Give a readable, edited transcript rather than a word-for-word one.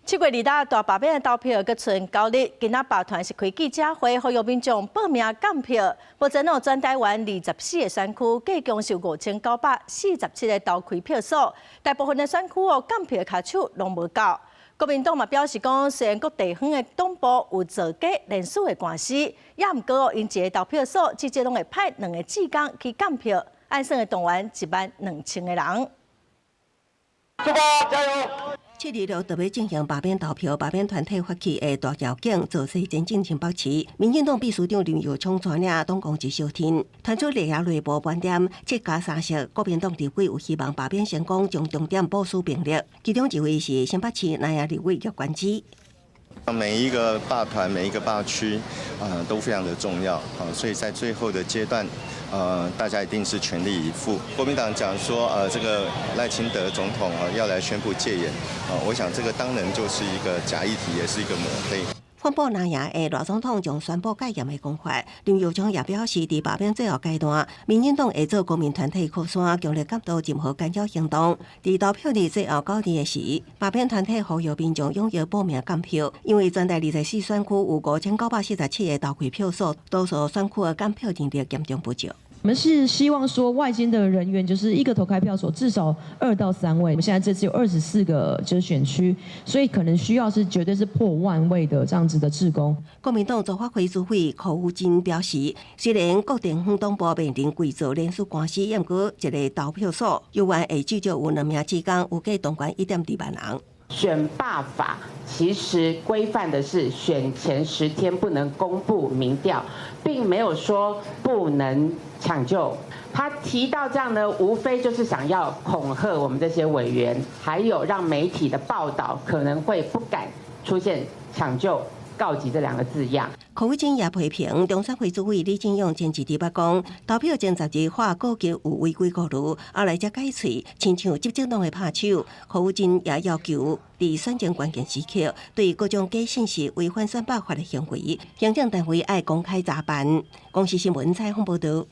7月2日大罷免的投票閣賰9日，今仔罷團是開記者會，呼籲民眾報名監票。目前哦，全台灣24個選區，計共是5947個投開票所，大部分的選區哦，監票跤手攏無夠。國民黨嘛表示講，雖然各地方的黨部有造假連署的官司，也毋過哦，𪜶一个投票所至少攏會派兩个志工去監票，按算會動員1萬2千個人。出發，加油！7月6特別進行罷免投票，罷免團體發起的大橋景造勢前進新北市，民進黨秘書長林右昌帶領黨工一小天，團出內內部盤點7加3席，國民黨立委有希望罷免成功，將重點部署兵力，其中一位是新北市南營立委葉冠之。每一個罷團、每一個罷區，都非常的重要，所以在最後的階段，大家一定是全力以赴。國民黨講說，這個賴清德總統啊要來宣布戒嚴，啊，我想這個當然就是一個假議題，也是一個抹黑。反駁藍營的賴總統將宣布戒嚴的講法，林右昌也表示，佇罷免最後階段，民進黨會做公民團體靠山，強力監督任何干擾行動。佇投票日最後9日的時，罷免團體呼籲民眾踴躍報名監票，因為全台24選區有5947個投開票所，多數選區的監票人力嚴重不足。我們是希望說外間的人員，就是一個投開票所至少2到3位。我們現在這次有24個就是選區，所以可能需要是絕對是破萬位的這樣子的志工。國民黨立法會主委柯宇禎表示，雖然各地方黨部面臨偽造連署官司，毋過一个投票所猶原會至少有兩名志工，預計動員1.2萬人。選罷法其實規範的是選前10天不能公布民調，並沒有說不能搶救。他提到這樣呢，無非就是想要恐嚇我們這些委員，還有讓媒體的報道可能會不敢出現搶救、告急這兩個字樣。柯宇禎也批評中選會主委李進勇前一日捌講，投票前10日發告急有違規顧慮，後來才改喙，親像執政黨的拍手。柯宇禎也要求，佇選戰關鍵時刻，對各種假信息違反選罷法的行為，行政單位愛公開查辦。公視新聞採訪報導。